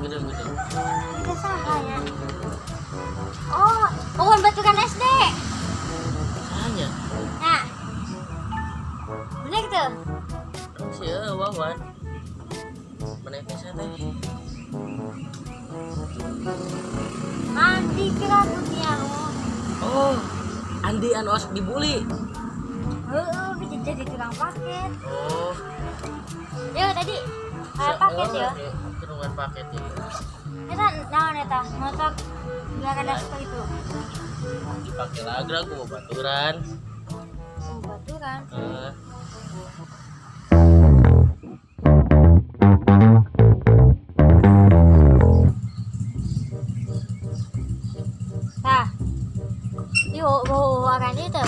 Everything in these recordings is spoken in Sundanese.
Gedung-gedung. Kita saha ya? Oh, pohon baturan SD. Sahanya. Nah. Bener tuh. Si Wawan. Mana teh saya teh? Andi kira putih. Oh, Andi anu osok dibully. Heeh, bisa jadi tukang paket. Oh, Ya tadi paket ya. Kerungan paket ya. Eta naon eta? Motor dua seperti itu. Dipakai lagi gua baturan. Oh, baturan. Nah. Yo, bawa itu.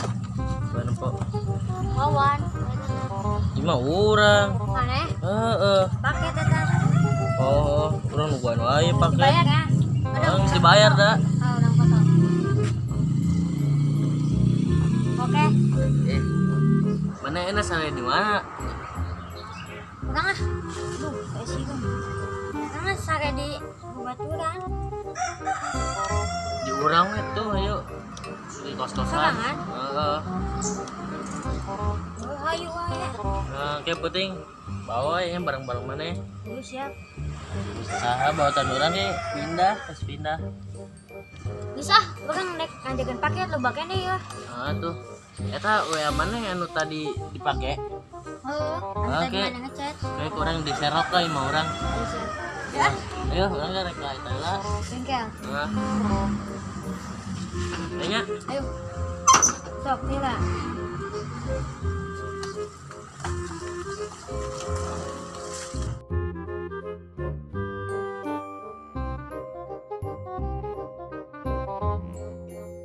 Mana po? Wawan. Lima orang. Mana? Heeh. Paket eta. Oh, urang nungguan wae paket. Dibayar ya? Oh, geus dibayar da. Oh, urang foto. Oke. Eh. Mana enak sare di mana? Urang ah. Duh, kayak sih. Urang ah sare di baturan. Di urang we tuh ayo. Di kos-kosan. Sorangan? Heeh. Oh, hayu wae. Nah, kayak penting bawa ya barang-barang mana? Oh, siap. Saha bawa tanduran ge pindah, terus pindah. Bisa, urang rek ngajakeun paket lo bakene ya. Ah tuh. Eta WA mana anu tadi dipake? Heeh, anu tadi Oke. mana ngechat. Kayak kurang diserok lah ima urang. Oh, siap. Ya, Ayo, urang ge rek ka eta lah. bengkel. Nah. Kayaknya Ayo. Sok, Mila.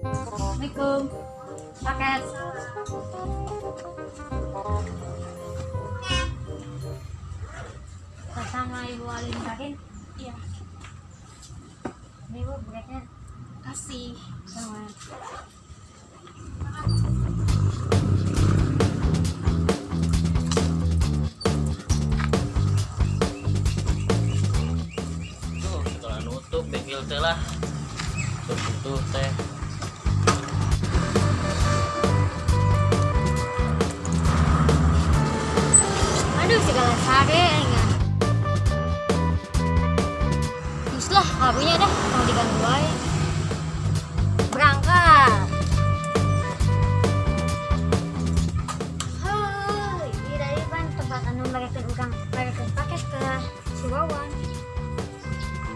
Assalamualaikum. Paket. Bersama Ibu Alin Karin. Iya, Ini Bu, paketnya kasih. sama. tuh setelah nutup bengkel teh lah. Tuh teh. Aduh, segala sare enggak. Terus lah, harunya dah mau diganggu wae. Berangkat. Hei, ini dari pan tempat anu mereka urang mereka paket ke si Wawan.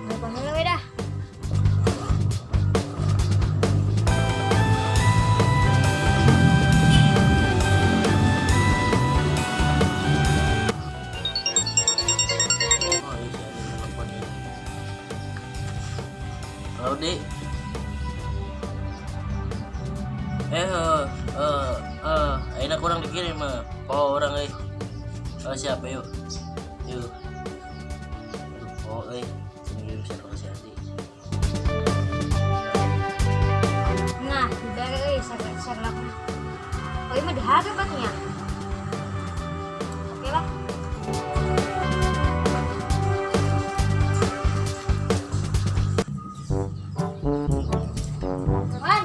Telepon heula we dah. Oh iya, si Adi telepon ya. Halo, Di. Eh, ayeuna kurang dikirim mah. Oh, orang euy. Oh, siap, ayo. Yuk. Aduh, oh euy. Sini ngirim share ke si Adi. Nah, dibere euy sagelap mah. Oh, ieu mah dihareup atuh nya. Oke lah. Wan,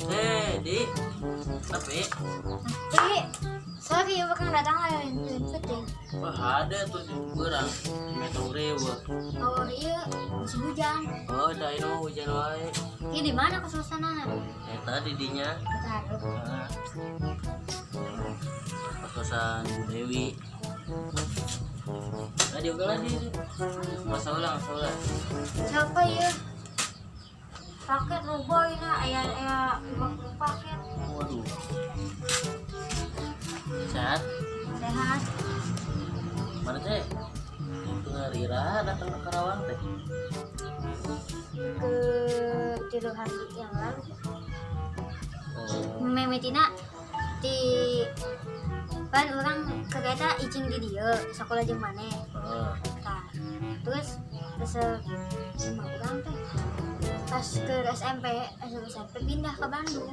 Eh, Di. Tapi, jadi sorry ya bakal datang lah yang penting. wah ada tuh di berang. Metong ribu. Oh iya, masih hujan. Oh, dah ini mah hujan wae. Ini di mana ke suasana? Eta di dinya. Bentar. Nah. Kos-kosan Bu Dewi. Nah, diuga lagi. Masa ulang, masa ulang. Siapa ya? Paket loba ini aya aya 50 paket. Waduh. Sehat? Sehat. Mana teh? Itu ngarira datang ke Karawang teh. Ke 3 hari yang lalu. Oh. Memetina di pan orang kereta icing di dia sekolah jeung maneh. Heeh. Tah. Terus resep sama orang teh pas ke SMP, SMP pindah ke Bandung.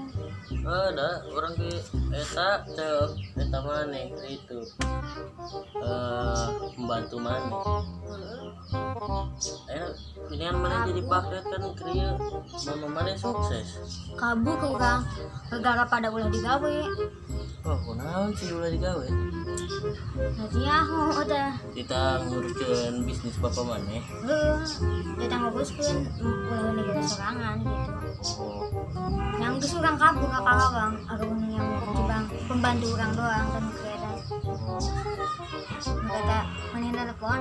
Oh, ada orang ke eta cek eta maneh itu. Pembantu maneh. Heeh. Ayo Geningan maneh jadi paket kan krieu mama maneh sukses. Kabur ke urang gara pada ulah digawe. Oh, kunaon sih ulah digawe? Nanti nyaho teh. Kita nguruskeun bisnis bapak maneh. Heuh, kita nguruskeun ulah digawe sorangan gitu. Oh. Yang geus urang kabur ka Karawang, aruh yang cibang pembantu urang doang kan kira. Kata maneh telepon.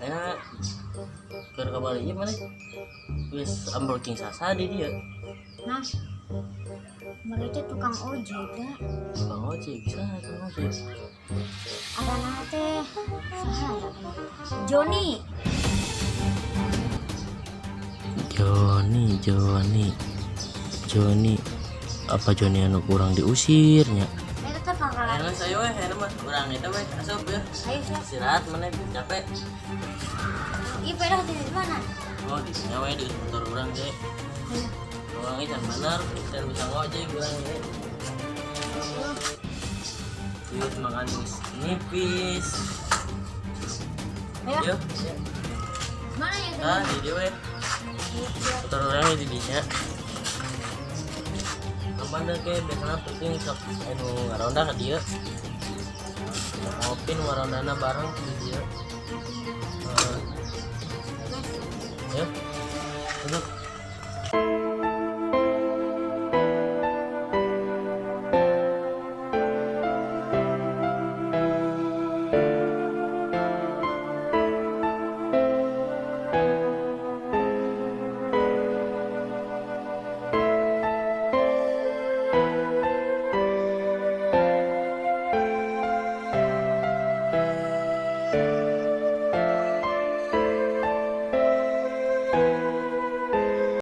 Enak. Keur kabalinya maneh geus ambrol sasa di dia. Nah, mereka tukang ojek dah. Tukang ojek, saha tukang ojek? Ada teh saha ya? Joni. Joni, Joni, Joni, apa Joni anu kurang diusirnya? Eta teh pangkalan. Ayo saya weh, ayo mah kurang itu weh, asup ya. Ayo siap. Istirahat mana capek. Iya, pedah di mana? Oh, di sini weh di motor urang ge. Ayo. Urang ini can bener, can bisa ngojek urang ge. Yuk makan nipis. Ayo. Yuk. Mana ya? Ah, di dia weh. Iya, siap. Motor urang di dinya. Kapan deh ke biasanya penting sok anu ngaronda ka dieu. Ngopi nu ngarondana bareng di dieu. Eh, ya. Duduk.